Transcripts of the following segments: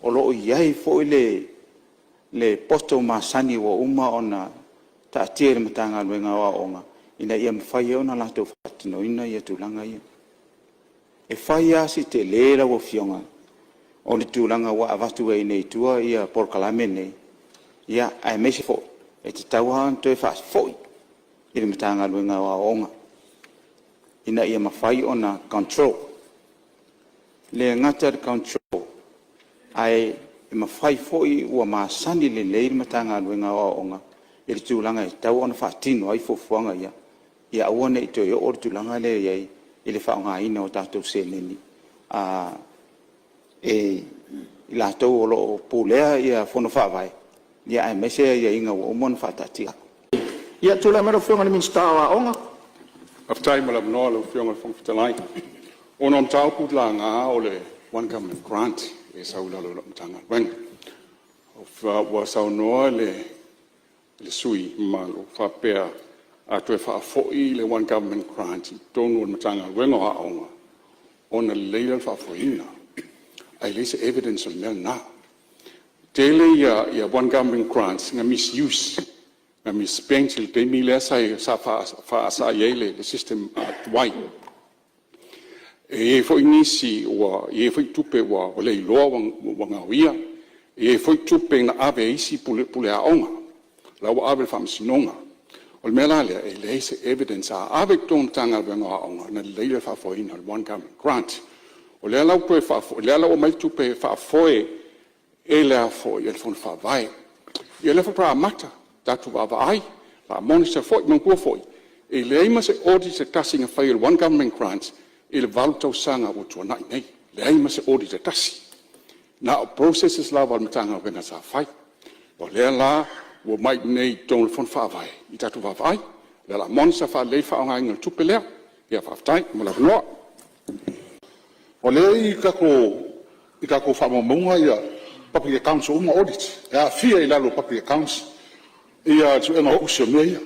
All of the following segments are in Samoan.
O lo o i ai foi le poto masani ua uma ona taatia i le Matagaluega o Aoga ina ia mafai ai ona latou faatinoina tulaga ia. E fai lava si tele lau Afioga o le tulaga ua avatu ai nei i tua polokalame nei, aemaise foi e tatau lava ona toe faafoi i le Matagaluega o Aoga ina ia mafai ona control. E le gata i le control, ae mafai foi ua masani lelei le Matagaluega o Aoga i le tulaga e tatau ona faatino ai fuafuaga ia, ia aua ne i toe oo le tulaga lea i ai i le faaaogaina o tatou seleni e i latou o lo o pulea Fono Faavae, aemaise aiaiga ua uma ona faataatia. Ia, tulai mai lau Afioga i le Minisita o Aoga. Faafetai mo le avanoa lau Afioga i le Fofoga Fetalai. Ona o mataupu na laga o le One Government Grant lea e sau i lalo o lau Matagaluega. Ua saunoa le sui usufono mamalu e faapea a toe faafoi le One Government Grant i totonu o le Matagaluega o Aoga ona lelei lea o le faafoeina, ae leai se evidence o le mea lena. E tele One Government Grants na misuse, na misspent i le taimi lea sa i ai le system tuai. E i ai foi nisi ua i ai foi tupe ua le iloa ua gaoia, e i ai foi tupe na ave e isi Pule Aoga la ua ave i le Faamasinoga. O le mea la lea e leai se evidence a ave i totonu o le Matagaluega o Aoga ona lelei lea o le faafoeina o le One Government Grant. O lea la ua toe faafoi, o lea la ua aumai le tupe e faafoe e le Fono Faavae. Ia o lea faatoa amata, tatou vaavaai, monitor foi. Manatua foi e leai ma se audit e tasi na faia i le One Government Grant i le 8 tausaga ua tuanai nei, leai ma se audit e tasi. Na o processes lava a le Matagaluega sa fai. O lea la ua aumai i inei i totonu o le Fono Faavae ia tatou vaavaai, o le a monitor faalelei le faaaogaina o le tupe lea. Faafetai mo le avanoa. O lea e i tatou faamaumauga public accounts ua uma ona audit, e aafia i lalo o public accounts le suega o tusi o mea ia.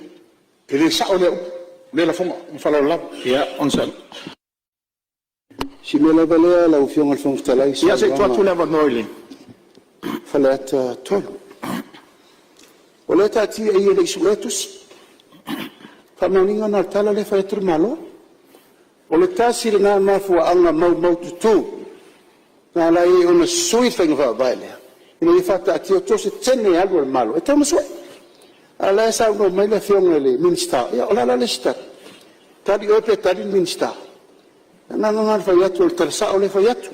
E le sao lea upu, lea lafoga. Ma le faaaloalo lava. Ia, onosai. Si mea lava lea lau Afioga i le Fofoga Fetalai i le Ia se i tuu atu le avanoa i le saunoaga a Faleata 3. O lea e taatia i i e le i suea tusi. Faamaoniga lena o le tala lea e fai atu le Malo. O le tasi lena mafuaaga maumaututu na ala ai ona sui le faiga faavae lea ina ia faataatia so o se teine e alu a le Malo e tatau ona sue. A o la e saunoa mai le Afioga i le Minisita. Ia o le a la le isi tali? Tali oe pe tali le Minisita? O le agaga lena o le fai atu o le tala sao lea e fai atu.